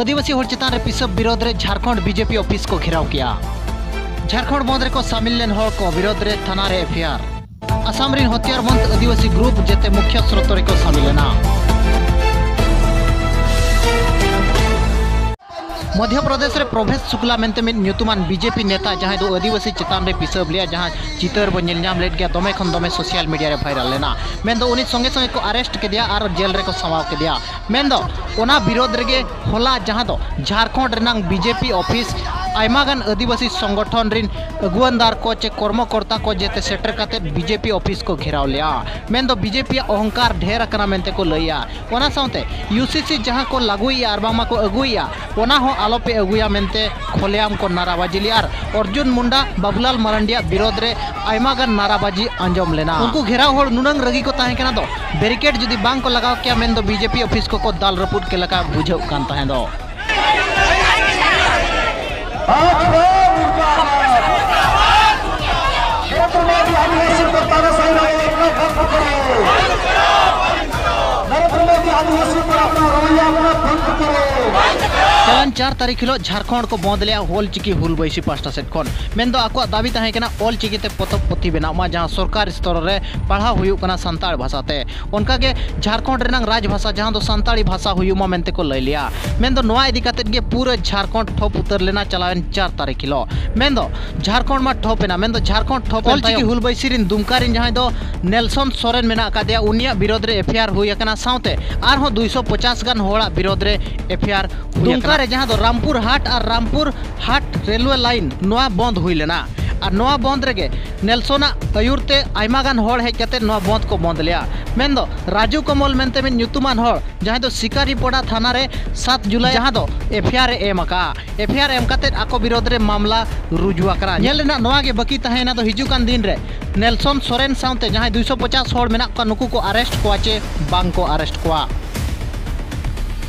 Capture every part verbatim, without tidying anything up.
ᱟᱹᱫᱤᱵᱟᱹᱥᱤ ᱦᱚᱲ ᱪᱮᱛᱟᱱ ᱨᱮ ᱯᱤᱥᱟᱹᱵ ᱵᱤᱨᱳᱫᱷ ᱨᱮ ᱡᱷᱟᱨᱠᱷᱚᱸᱰ ᱵᱤᱡᱮᱯᱤ ᱚᱯᱷᱤᱥ ᱠᱚ ᱜᱷᱮᱨᱟᱣ ᱠᱮᱜᱼᱟ᱾ ᱡᱷᱟᱨᱠᱷᱚᱸᱰ ᱵᱚᱱᱫᱷ ᱨᱮᱠᱚ ᱥᱟᱢᱤᱞ ᱞᱮᱱ ᱦᱚᱲ ᱠᱚ ᱵᱤᱨᱳᱫᱷ ᱨᱮ ᱛᱷᱟᱱᱟ ᱨᱮ ᱮᱯᱷ ᱟᱭ ᱟᱨ᱾ ᱟᱥᱟᱢ ᱨᱤᱱ ᱦᱚᱛᱭᱟᱨ ᱵᱚᱱᱫᱷ ᱟᱹᱫᱤᱵᱟᱹᱥᱤ ᱜᱨᱩᱯ ᱡᱮᱛᱮ ᱢᱩᱠᱷᱭᱟᱹ ᱥᱨᱳᱛ ᱨᱮᱠᱚ ᱥᱟᱢᱤᱞ ᱮᱱᱟ᱾ ᱢᱚᱫᱷᱭᱚ ᱯᱨᱚᱫᱮᱥ ᱨᱮ ᱯᱨᱚᱵᱷᱮᱥ ᱥᱩᱠᱞᱟ ᱢᱮᱱᱛᱮ ᱢᱤᱫ ᱧᱩᱛᱩᱢᱟᱱ ᱵᱤᱡᱮᱯᱤ ᱱᱮᱛᱟ, ᱡᱟᱦᱟᱸᱭ ᱫᱚ ᱟᱹᱫᱤᱵᱟᱹᱥᱤ ᱪᱮᱛᱟᱱ ᱨᱮ ᱯᱤᱥᱟᱹᱵ ᱞᱮᱭᱟ, ᱡᱟᱦᱟᱸ ᱪᱤᱛᱟᱹᱨ ᱵᱚᱱ ᱧᱮᱞ ᱧᱟᱢ ᱞᱮᱫ ᱜᱮᱭᱟ, ᱫᱚᱢᱮ ᱠᱷᱚᱱ ᱫᱚᱢᱮ ᱥᱳᱥᱟᱞ ᱢᱤᱰᱤᱭᱟ ᱨᱮ ᱵᱷᱟᱭᱨᱟᱞ ᱞᱮᱱᱟ᱾ ᱢᱮᱱᱫᱚ ᱩᱱᱤ ᱥᱚᱸᱜᱮ ᱥᱚᱸᱜᱮ ᱠᱚ ᱟᱨᱮᱥᱴ ᱠᱮᱫᱮᱭᱟ ᱟᱨ ᱡᱮᱞ ᱨᱮᱠᱚ ᱥᱟᱢᱟᱣ ᱠᱮᱫᱮᱭᱟ᱾ ᱢᱮᱱᱫᱚ ᱚᱱᱟ ᱵᱤᱨᱳᱫᱷ ᱨᱮᱜᱮ ᱦᱚᱞᱟ, ᱡᱟᱦᱟᱸ ᱫᱚ ᱡᱷᱟᱨᱠᱷᱚᱸᱰ ᱨᱮᱱᱟᱝ ᱵᱤᱡᱮᱯᱤ ᱚᱯᱷᱤᱥ, ᱟᱭᱢᱟ ᱜᱟᱱ ᱟᱹᱫᱤᱵᱟᱹᱥᱤ ᱥᱚᱝᱜᱚᱴᱷᱚᱱ ᱨᱤᱱ ᱟᱹᱜᱩᱣᱟᱹᱱᱫᱟᱨ ᱠᱚ ᱪᱮ ᱠᱚᱨᱢᱚᱠᱚᱨᱛᱟ ᱠᱚ ᱡᱮᱛᱮ ᱥᱮᱴᱮᱨ ᱠᱟᱛᱮ ᱵᱤᱡᱮᱯᱤ ᱚᱯᱷᱤᱥ ᱠᱚ ᱜᱷᱮᱨᱟᱣ ᱞᱮᱜᱼᱟ᱾ ᱢᱮᱱᱫᱚ ᱵᱤᱡᱮᱯᱤᱭᱟᱜ ᱚᱦᱚᱝᱠᱟᱨ ᱰᱷᱮᱨ ᱟᱠᱟᱱᱟ ᱢᱮᱱᱛᱮ ᱠᱚ ᱞᱟᱹᱭᱮᱜᱼᱟ᱾ ᱚᱱᱟ ᱥᱟᱶᱛᱮ ᱭᱩ ᱥᱤ ᱥᱤ ᱡᱟᱦᱟᱸ ᱠᱚ ᱞᱟᱹᱜᱩᱭᱮᱜᱼᱟ ᱟᱨ ᱵᱟᱝᱢᱟ ᱠᱚ ᱟᱹᱜᱩᱭᱮᱜᱼᱟ, ᱚᱱᱟ ᱦᱚᱸ ᱟᱞᱚᱯᱮ ᱟᱹᱜᱩᱭᱟ ᱢᱮᱱᱛᱮ ᱠᱷᱚᱞᱮᱟᱢ ᱠᱚ ᱱᱟᱨᱟᱵᱟᱡᱤ ᱞᱮᱜᱼᱟ᱾ ᱟᱨ ᱚᱨᱡᱩᱱ ᱢᱩᱱᱰᱟ, ᱵᱟᱵᱩᱞᱟᱞ ᱢᱟᱨᱟᱱᱰᱤᱭᱟᱜ ᱵᱤᱨᱳᱫᱷ ᱨᱮ ᱟᱭᱢᱟ ᱜᱟᱱ ᱱᱟᱨᱟᱵᱟᱡᱤ ᱟᱸᱡᱚᱢ ᱞᱮᱱᱟ᱾ ᱩᱱᱠᱩ ᱜᱷᱮᱨᱟᱣ ᱦᱚᱲ ᱱᱩᱱᱟᱹᱝ ᱨᱟᱹᱜᱤ ᱠᱚ ᱛᱟᱦᱮᱸ ᱠᱟᱱᱟ ᱫᱚ, ᱵᱮᱨᱤᱠᱮᱰ ᱡᱩᱫᱤ ᱵᱟᱝ ᱠᱚ ᱞᱟᱜᱟᱣ ᱠᱮᱭᱟ, ᱢᱮᱱᱫᱚ ᱵᱤᱡᱮᱯᱤ ᱚᱯᱷᱤᱥ ᱠᱚᱠᱚ ᱫᱟᱞ ᱨᱟᱹᱯᱩᱫ ᱠᱮ ᱞᱮᱠᱟ ᱵᱩᱡᱷᱟᱹᱜ ᱠᱟᱱ ᱛᱟᱦᱮᱸ ᱫᱚ᱾ आज फिर मुर्दाबाद। क्षेत्र में भी आदिवासी को तानाशाही रहे, अपना काम करो। नरेंद्र मोदी आदिवासी पर अपना रवैया अपना बंद करो। ᱪᱟᱞᱟᱣᱮᱱ ᱪᱟᱨ ᱛᱟᱹᱨᱤᱠᱷ ᱦᱤᱞᱳᱜ ᱡᱷᱟᱨᱠᱷᱚᱸᱰ ᱠᱚ ᱵᱚᱸᱫ ᱞᱮᱜᱼᱟ ᱚᱞ ᱪᱤᱠᱤ ᱦᱩᱞ ᱵᱟᱹᱭᱥᱤ ᱯᱟᱦᱴᱟ ᱥᱮᱫ ᱠᱷᱚᱱ᱾ ᱢᱮᱱᱫᱚ ᱟᱠᱚᱣᱟᱜ ᱫᱟᱹᱵᱤ ᱛᱟᱦᱮᱸ ᱠᱟᱱᱟ ᱚᱞ ᱪᱤᱠᱤ ᱛᱮ ᱯᱚᱛᱚᱵ ᱯᱩᱛᱷᱤ ᱵᱮᱱᱟᱜ ᱢᱟ, ᱡᱟᱦᱟᱸ ᱥᱚᱨᱠᱟᱨ ᱥᱛᱚᱨ ᱨᱮ ᱯᱟᱲᱦᱟᱣ ᱦᱩᱭᱩᱜ ᱠᱟᱱᱟ ᱥᱟᱱᱛᱟᱲ ᱵᱷᱟᱥᱟ ᱛᱮ᱾ ᱚᱱᱠᱟᱜᱮ ᱡᱷᱟᱨᱠᱷᱚᱸᱰ ᱨᱮᱱᱟᱝ ᱨᱟᱡᱽ ᱵᱷᱟᱥᱟ, ᱡᱟᱦᱟᱸ ᱫᱚ ᱥᱟᱱᱛᱟᱲᱤ ᱵᱷᱟᱥᱟ ᱦᱩᱭᱩᱜ ᱢᱟ ᱢᱮᱱᱛᱮ ᱠᱚ ᱞᱟᱹᱭ ᱞᱮᱜᱼᱟ᱾ ᱢᱮᱱᱫᱚ ᱱᱚᱣᱟ ᱤᱫᱤ ᱠᱟᱛᱮᱫ ᱜᱮ ᱯᱩᱨᱟᱹ ᱡᱷᱟᱨᱠᱷᱚᱸᱰ ᱴᱷᱚᱯ ᱩᱛᱟᱹᱨ ᱞᱮᱱᱟ ᱪᱟᱞᱟᱣᱮᱱ ᱪᱟᱨ ᱛᱟᱹᱨᱤᱠᱷ ᱦᱤᱞᱳᱜ᱾ ᱢᱮᱱᱫᱚ ᱡᱷᱟᱨᱠᱷᱚᱸᱰ ᱢᱟ ᱴᱷᱚᱯ ᱮᱱᱟ, ᱢᱮᱱᱫᱚ ᱡᱷᱟᱨᱠᱷᱚᱸᱰ ᱴᱷᱚᱯ ᱮᱱ ᱚᱞᱪᱤᱠᱤ ᱛᱟᱭᱚᱢ ᱦᱩᱞ ᱵᱟᱹᱭᱥᱤ ᱨᱤᱱ ᱫᱩᱢᱠᱟ ᱨᱤᱱ ᱡᱟᱦᱟᱸᱭ ᱫᱚ ᱱᱮᱞᱥᱚᱱ ᱥᱚᱨᱮᱱ ᱢᱮᱱᱟᱜ ᱟᱠᱟᱫᱮᱭᱟ, ᱩᱱᱤᱭᱟᱜ ᱵᱤᱨᱳᱫᱷ ᱨᱮ ᱮᱯᱷ ᱟᱭ ᱟᱨ ᱦᱩᱭ ᱟᱠᱟᱱᱟ, ᱥᱟᱶᱛᱮ ᱟᱨᱦᱚᱸ ᱫᱩᱭᱥᱚ ᱯᱚᱪᱟᱥ ᱜᱟᱱ ᱦᱚᱲᱟᱜ ᱵᱤᱨᱳᱫᱷ ᱨᱮ ᱮᱯᱷ ᱟᱭ ᱟᱨ ᱦᱩᱭ ᱫᱩᱢᱠᱟ ᱟᱠᱟᱱᱟ᱾ ᱨᱮ ᱡᱟᱦᱟᱸ ᱫᱚ ᱨᱟᱢᱯᱩᱨ ᱦᱟᱴ ᱟᱨ ᱨᱟᱢᱯᱩᱨ ᱦᱟᱴ ᱨᱮᱞᱣᱮ ᱞᱟᱭᱤᱱ, ᱱᱚᱣᱟ ᱵᱚᱱᱫ ᱦᱩᱭ ᱞᱮᱱᱟ᱾ ᱟᱨ ᱱᱚᱣᱟ ᱵᱚᱱᱫ ᱨᱮᱜᱮ ᱱᱮᱞᱥᱚᱱᱟᱜ ᱟᱹᱭᱩᱨ ᱛᱮ ᱟᱭᱢᱟ ᱜᱟᱱ ᱦᱚᱲ ᱦᱮᱡ ᱠᱟᱛᱮ ᱱᱚᱣᱟ ᱵᱚᱱᱫ ᱠᱚ ᱵᱚᱱᱫ ᱞᱮᱜᱼᱟ᱾ ᱢᱮᱱᱫᱚ ᱨᱟᱡᱩ ᱠᱚᱢᱚᱞ ᱢᱮᱱᱛᱮ ᱢᱤᱫ ᱧᱩᱛᱩᱢᱟᱱ ᱦᱚᱲ, ᱡᱟᱦᱟᱸᱭ ᱫᱚ ᱥᱤᱠᱟᱨᱤᱯᱚᱲᱟ ᱛᱷᱟᱱᱟ ᱨᱮ ᱥᱟᱛ ᱡᱩᱞᱟᱭ ᱡᱟᱦᱟᱸ ᱫᱚ ᱮᱯᱷ ᱟᱭ ᱟᱨ ᱮ ᱮᱢ ᱟᱠᱟᱜᱼᱟ᱾ ᱮᱯᱷ ᱟᱭ ᱟᱨ ᱮᱢ ᱠᱟᱛᱮ ᱟᱠᱚ ᱵᱤᱨᱳᱫᱷ ᱨᱮ ᱢᱟᱢᱞᱟ ᱨᱩᱡᱩ ᱟᱠᱟᱱᱟ᱾ ᱧᱮᱞ ᱨᱮᱱᱟᱜ ᱱᱚᱣᱟ ᱜᱮ ᱵᱟᱹᱠᱤ ᱛᱟᱦᱮᱸᱭᱮᱱᱟ ᱫᱚ ᱦᱤᱡᱩᱜ ᱠᱟᱱ ᱫᱤᱱ ᱨᱮ ᱱᱮᱞᱥᱚᱱ ᱥᱚᱨᱮᱱ ᱥᱟᱶᱛᱮ ᱡᱟᱦᱟᱸᱭ ᱫᱩᱭᱥᱚ ᱯᱚᱪᱟᱥ ᱦᱚᱲ ᱢᱮᱱᱟᱜ ᱠᱚᱣᱟ, ᱱᱩᱠᱩ ᱠᱚ ᱟᱨᱮᱥᱴ ᱠᱚᱣᱟ ᱪᱮ ᱵᱟᱝ ᱠᱚ ᱟᱨᱮᱥᱴ ᱠᱚᱣᱟ᱾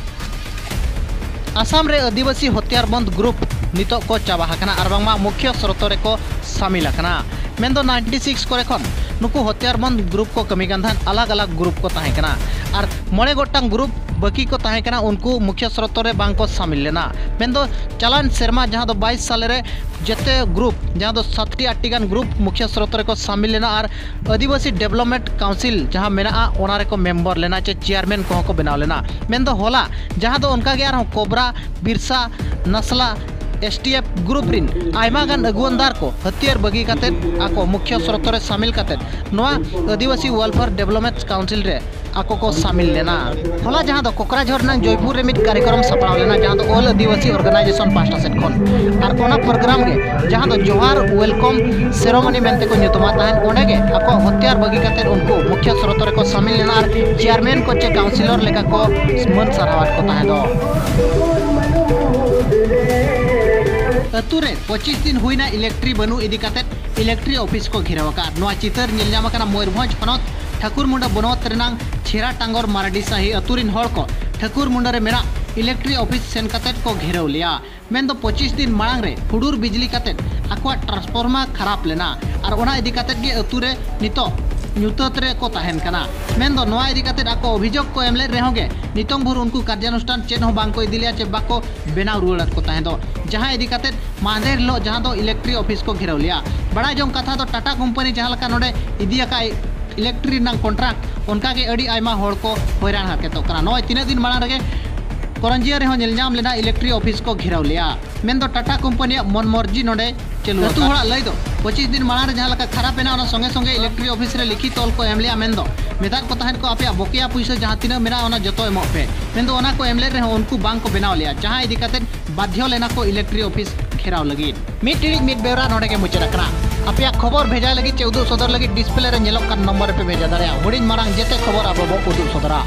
ᱟᱥᱟᱢ ᱨᱮ ᱟᱹᱫᱤᱵᱟᱹᱥᱤ ᱦᱚᱛᱭᱟᱨ ᱵᱚᱱᱫ ᱜᱨᱩᱯ ᱱᱤᱛᱚᱜ ᱠᱚ ᱪᱟᱵᱟ ᱟᱠᱟᱱᱟ ᱟᱨ ᱵᱟᱝᱢᱟ ᱢᱩᱠᱷᱭᱟᱹ ᱥᱨᱳᱛ ᱨᱮᱠᱚ ᱥᱟᱢᱤᱞ ᱟᱠᱟᱱᱟ᱾ ᱢᱮᱱᱫᱚ ᱱᱟᱭᱤᱱᱴᱤ ᱥᱤᱠᱥ ᱠᱚᱨᱮ ᱠᱷᱚᱱ ᱱᱩᱠᱩ ᱦᱚᱛᱭᱟᱨ ᱵᱚᱱᱫ ᱜᱨᱩᱯ ᱠᱚ ᱠᱟᱹᱢᱤ ᱠᱟᱱ ᱛᱟᱦᱮᱸᱫ, ᱟᱞᱟᱜᱽ ᱟᱞᱟᱜᱽ ᱜᱨᱩᱯ ᱠᱚ ᱛᱟᱦᱮᱸ ᱠᱟᱱᱟ᱾ ᱟᱨ ᱢᱚᱬᱮ ᱜᱚᱴᱟᱝ ᱜᱨᱩᱯ ᱵᱟᱹᱠᱤ ᱠᱚ ᱛᱟᱦᱮᱸ ᱠᱟᱱᱟ, ᱩᱱᱠᱩ ᱢᱩᱠᱷᱭᱟᱹ ᱥᱨᱳᱛ ᱨᱮ ᱵᱟᱝ ᱠᱚ ᱥᱟᱢᱤᱞ ᱞᱮᱱᱟ᱾ ᱢᱮᱱᱫᱚ ᱪᱟᱞᱟᱣᱮᱱ ᱥᱮᱨᱢᱟ, ᱡᱟᱦᱟᱸ ᱫᱚ ᱵᱟᱭᱤᱥ ᱥᱟᱞᱮ ᱨᱮ, ᱡᱮᱛᱮ ᱜᱨᱩᱯ, ᱡᱟᱦᱟᱸ ᱫᱚ ᱥᱟᱛᱴᱤ ᱟᱴᱴᱤ ᱜᱟᱱ ᱜᱨᱩᱯ ᱢᱩᱠᱷᱭᱟᱹ ᱥᱨᱳᱛ ᱨᱮᱠᱚ ᱥᱟᱢᱤᱞ ᱞᱮᱱᱟ ᱟᱨ ᱟᱹᱫᱤᱵᱟᱹᱥᱤ ᱰᱮᱵᱷᱞᱚᱯᱢᱮᱱᱴ ᱠᱟᱣᱩᱱᱥᱤᱞ ᱡᱟᱦᱟᱸ ᱢᱮᱱᱟᱜᱼᱟ, ᱚᱱᱟ ᱨᱮᱠᱚ ᱢᱮᱢᱵᱚᱨ ᱞᱮᱱᱟ ᱪᱮ ᱪᱮᱭᱟᱨᱢᱮᱱ ᱠᱚᱦᱚᱸ ᱠᱚ ᱵᱮᱱᱟᱣ ᱞᱮᱱᱟ᱾ ᱢᱮᱱᱫᱚ ᱦᱚᱞᱟ, ᱡᱟᱦᱟᱸ ᱫᱚ ᱚᱱᱠᱟᱜᱮ ᱟᱨᱦᱚᱸ ᱠᱳᱵᱨᱟ, ᱵᱤᱨᱥᱟ, ᱱᱟᱥᱞᱟ, ᱮᱥ ᱴᱤ ᱮᱯᱷ ᱜᱨᱩᱯ ᱨᱤᱱ ᱟᱭᱢᱟ ᱜᱟᱱ ᱟᱹᱜᱩᱣᱟᱹᱱᱫᱟᱨ ᱠᱚ ᱦᱟᱹᱛᱭᱟᱹᱨ ᱵᱟᱹᱜᱤ ᱠᱟᱛᱮᱫ ᱟᱠᱚ ᱢᱩᱠᱷᱭᱟᱹ ᱥᱨᱳᱛ ᱨᱮ ᱥᱟᱢᱤᱞ ᱠᱟᱛᱮᱫ ᱱᱚᱣᱟ ᱟᱹᱫᱤᱵᱟᱹᱥᱤ ᱣᱮᱞᱯᱷᱮᱭᱟᱨ ᱰᱮᱵᱷᱞᱚᱯᱢᱮᱱᱴ ᱠᱟᱣᱩᱱᱥᱤᱞ ᱨᱮ ᱟᱠᱚ ᱠᱚ ᱥᱟᱢᱤᱞ ᱞᱮᱱᱟ᱾ ᱦᱚᱞᱟ ᱡᱟᱦᱟᱸ ᱫᱚ ᱠᱚᱠᱨᱟᱡᱷᱚᱨ ᱨᱮᱱᱟᱜ ᱡᱚᱭᱯᱩᱨ ᱨᱮ ᱢᱤᱫ ᱠᱟᱨᱭᱚᱠᱨᱚᱢ ᱥᱟᱯᱲᱟᱣ ᱞᱮᱱᱟ, ᱡᱟᱦᱟᱸ ᱫᱚ ᱚᱞ ᱟᱹᱫᱤᱵᱟᱹᱥᱤ ᱚᱨᱜᱟᱱᱟᱭᱡᱮᱥᱚᱱ ᱯᱟᱦᱴᱟ ᱥᱮᱫ ᱠᱷᱚᱱ, ᱟᱨ ᱚᱱᱟ ᱯᱨᱳᱜᱨᱟᱢ ᱜᱮ ᱡᱟᱦᱟᱸ ᱫᱚ ᱡᱚᱦᱟᱨ ᱣᱮᱞᱠᱚᱢ ᱥᱮᱨᱮᱢᱚᱱᱤ ᱢᱮᱱᱛᱮ ᱠᱚ ᱧᱩᱛᱩᱢᱟᱜ ᱛᱟᱦᱮᱸᱫ, ᱚᱸᱰᱮ ᱜᱮ ᱟᱠᱚ ᱦᱟᱹᱛᱭᱟᱹᱨ ᱵᱟᱹᱜᱤ ᱠᱟᱛᱮᱫ ᱩᱱᱠᱩ ᱢᱩᱠᱷᱭᱟᱹ ᱥᱨᱳᱛ ᱨᱮᱠᱚ ᱥᱟᱢᱤᱞ ᱞᱮᱱᱟ ᱟᱨ ᱪᱮᱭᱟᱨᱢᱮᱱ ᱠᱚ ᱪᱮ ᱠᱟᱣᱩᱱᱥᱤᱞᱚᱨ ᱞᱮᱠᱟ ᱠᱚ ᱢᱟᱹᱱ ᱥᱟᱨᱦᱟᱣᱟᱫ ᱠᱚ ᱛᱟᱦᱮᱸ ᱫᱚ᱾ ᱟᱹᱛᱩ ᱨᱮ ᱯᱚᱸᱪᱤᱥ ᱫᱤᱱ ᱦᱩᱭᱱᱟ ᱤᱞᱮᱠᱴᱨᱤ ᱵᱟᱹᱱᱩᱜ ᱤᱫᱤ ᱠᱟᱛᱮᱫ ᱤᱞᱮᱠᱴᱨᱤ ᱚᱯᱷᱤᱥ ᱠᱚ ᱜᱷᱮᱨᱟᱣ ᱟᱠᱟᱫ᱾ ᱱᱚᱣᱟ ᱪᱤᱛᱟᱹᱨ ᱧᱮᱞ ᱧᱟᱢ ᱟᱠᱟᱱᱟ ᱢᱚᱭᱩᱨᱵᱷᱚᱸᱡᱽ ᱦᱚᱱᱚᱛ ᱴᱷᱟᱹᱠᱩᱨᱢᱩᱸᱰᱟᱹ ᱵᱚᱱᱚᱛ ᱨᱮᱱᱟᱝ ᱪᱷᱮᱨᱟ ᱴᱟᱝᱜᱚᱨ ᱢᱟᱨᱰᱤ ᱥᱟᱹᱦᱤ ᱟᱹᱛᱩ ᱨᱤᱱ ᱦᱚᱲ ᱠᱚ ᱴᱷᱟᱹᱠᱩᱨᱢᱩᱸᱰᱟᱹ ᱨᱮ ᱢᱮᱱᱟᱜ ᱤᱞᱮᱠᱴᱨᱤ ᱚᱯᱷᱤᱥ ᱥᱮᱱ ᱠᱟᱛᱮᱫ ᱠᱚ ᱜᱷᱮᱨᱟᱣ ᱞᱮᱫᱼᱟ᱾ ᱢᱮᱱᱫᱚ ᱯᱚᱸᱪᱤᱥ ᱫᱤᱱ ᱢᱟᱲᱟᱝ ᱨᱮ ᱦᱩᱰᱩᱨ ᱵᱤᱡᱽᱞᱤ ᱠᱟᱛᱮᱫ ᱟᱠᱚᱣᱟᱜ ᱴᱨᱟᱱᱥᱯᱷᱚᱨᱢᱟᱨ ᱠᱷᱟᱨᱟᱯ ᱞᱮᱱᱟ ᱟᱨ ᱚᱱᱟ ᱤᱫᱤ ᱠᱟᱛᱮᱫ ᱜᱮ ᱟᱹᱛᱩ ᱨᱮ ᱱᱤᱛᱚᱜ ᱧᱩᱛᱟᱹᱛ ᱨᱮ ᱠᱚ ᱛᱟᱦᱮᱱ ᱠᱟᱱᱟ᱾ ᱢᱮᱱᱫᱚ ᱱᱚᱣᱟ ᱤᱫᱤ ᱠᱟᱛᱮᱫ ᱟᱠᱚ ᱚᱵᱷᱤᱡᱳᱜᱽ ᱠᱚ ᱮᱢ ᱞᱮᱫ ᱨᱮᱦᱚᱸ ᱜᱮ ᱱᱤᱛᱚᱝ ᱵᱷᱳᱨ ᱩᱱᱠᱩ ᱠᱟᱨᱡᱟᱱᱩᱥᱴᱷᱟᱱ ᱪᱮᱫ ᱦᱚᱸ ᱵᱟᱝ ᱠᱚ ᱤᱫᱤ ᱞᱮᱫᱼᱟ ᱪᱮ ᱵᱟᱠᱚ ᱵᱮᱱᱟᱣ ᱨᱩᱣᱟᱹᱲᱟᱫ ᱠᱚ ᱛᱟᱦᱮᱸ ᱫᱚ, ᱡᱟᱦᱟᱸ ᱤᱫᱤ ᱠᱟᱛᱮᱫ ᱢᱟᱦᱫᱮᱨ ᱦᱤᱞᱳᱜ ᱡᱟᱦᱟᱸ ᱫᱚ ᱤᱞᱮᱠᱴᱨᱤ ᱚᱯᱷᱤᱥ ᱠᱚ ᱜᱷᱮᱨᱟᱣ ᱞᱮᱫᱼᱟ᱾ ᱵᱟᱲᱟᱭ ᱡᱚᱝ ᱠᱟᱛᱷᱟ ᱫᱚ ᱴᱟᱴᱟ ᱠᱳᱢᱯᱟᱱᱤ ᱡᱟᱦᱟᱸ ᱞᱮᱠᱟ ᱱᱚᱰᱮ ᱤᱫᱤ ᱟᱠᱟᱫ ᱤᱞᱮᱠᱴᱨᱤ ᱨᱮᱱᱟᱜ ᱠᱚᱱᱴᱨᱟᱠᱴ, ᱚᱱᱠᱟᱜᱮ ᱟᱹᱰᱤ ᱟᱭᱢᱟ ᱦᱚᱲ ᱠᱚ ᱦᱚᱭᱨᱟᱱ ᱦᱟᱨᱠᱮᱛᱚᱜ ᱠᱟᱱᱟ᱾ ᱱᱚᱜᱼᱚᱭ ᱛᱤᱱᱟᱹᱜ ᱫᱤᱱ ᱢᱟᱲᱟᱝ ᱨᱮᱜᱮ ᱠᱚᱨᱚᱧᱡᱤᱭᱟᱹ ᱨᱮᱦᱚᱸ ᱧᱮᱞ ᱧᱟᱢ ᱞᱮᱱᱟ ᱤᱞᱮᱠᱴᱨᱤ ᱚᱯᱷᱤᱥ ᱠᱚ ᱜᱷᱮᱨᱟᱣ ᱞᱮᱫᱼᱟ᱾ ᱢᱮᱱᱫᱚ ᱴᱟᱴᱟ ᱠᱳᱢᱯᱟᱱᱤᱭᱟᱜ ᱢᱚᱱ ᱢᱚᱨᱡᱤ ᱱᱚᱰᱮ ᱪᱟᱹᱞᱩ ᱟᱹᱛᱩ ᱟᱠᱟᱱᱟ᱾ ᱦᱚᱲᱟᱜ ᱞᱟᱹᱭ ᱫᱚ ᱯᱚᱸᱪᱤᱥ ᱫᱤᱱ ᱢᱟᱲᱟᱝ ᱨᱮ ᱡᱟᱦᱟᱸ ᱞᱮᱠᱟ ᱠᱷᱟᱨᱟᱯ ᱮᱱᱟ, ᱚᱱᱟ ᱥᱚᱸᱜᱮ ᱥᱚᱸᱜᱮ ᱤᱞᱮᱠᱴᱨᱤ ᱚᱯᱷᱤᱥ ᱨᱮ ᱞᱤᱠᱷᱤᱛ ᱚᱞ ᱠᱚ ᱮᱢ ᱞᱮᱫᱼᱟ᱾ ᱢᱮᱱᱫᱚ ᱢᱮᱛᱟᱫ ᱠᱚ ᱛᱟᱦᱮᱸᱫ ᱠᱚ, ᱟᱯᱮᱭᱟᱜ ᱵᱚᱠᱮᱭᱟ ᱯᱩᱭᱥᱟᱹ ᱡᱟᱦᱟᱸ ᱛᱤᱱᱟᱹᱜ ᱢᱮᱱᱟᱜᱼᱟ, ᱚᱱᱟ ᱡᱚᱛᱚ ᱮᱢᱚᱜ ᱯᱮ᱾ ᱢᱮᱱᱫᱚ ᱚᱱᱟ ᱠᱚ ᱮᱢ ᱞᱮᱫ ᱨᱮᱦᱚᱸ ᱩᱱᱠᱩ ᱵᱟᱝ ᱠᱚ ᱵᱮᱱᱟᱣ ᱞᱮᱫᱼᱟ, ᱡᱟᱦᱟᱸ ᱤᱫᱤ ᱠᱟᱛᱮᱫ ᱵᱟᱫᱷᱭᱚ ᱞᱮᱱᱟ ᱠᱚ ᱤᱞᱮᱠᱴᱨᱤ ᱚᱯᱷᱤᱥ ᱜᱷᱮᱨᱟᱣ ᱞᱟᱹᱜᱤᱫ᱾ ᱢᱤᱫ ᱴᱤᱲᱤᱡ ᱢᱤᱫ ᱵᱮᱣᱨᱟ ᱱᱚᱰᱮ ᱜᱮ ᱢᱩᱪᱟᱹᱫ ᱟᱠᱟᱱᱟ᱾ ᱟᱯᱮᱭᱟᱜ ᱠᱷᱚᱵᱚᱨ ᱵᱷᱮᱡᱟᱭ ᱞᱟᱹᱜᱤᱫ ᱪᱮ ᱩᱫᱩᱜ ᱥᱚᱫᱚᱨ ᱞᱟᱹᱜᱤᱫ ᱰᱤᱥᱯᱞᱮ ᱨᱮ ᱧᱮᱞᱚᱜ ᱠᱟᱱ ᱱᱚᱢᱵᱚᱨ ᱨᱮᱯᱮ ᱵᱷᱮᱡᱟ ᱫᱟᱲᱮᱭᱟᱜᱼᱟ᱾ ᱦᱩᱰᱤᱧ ᱢᱟᱨᱟᱝ ᱡᱮᱛᱮ ᱠᱷᱚᱵᱚᱨ ᱟᱵᱚ ᱵᱚ ᱩᱫᱩᱜ ᱥᱚᱫᱚᱨᱟ᱾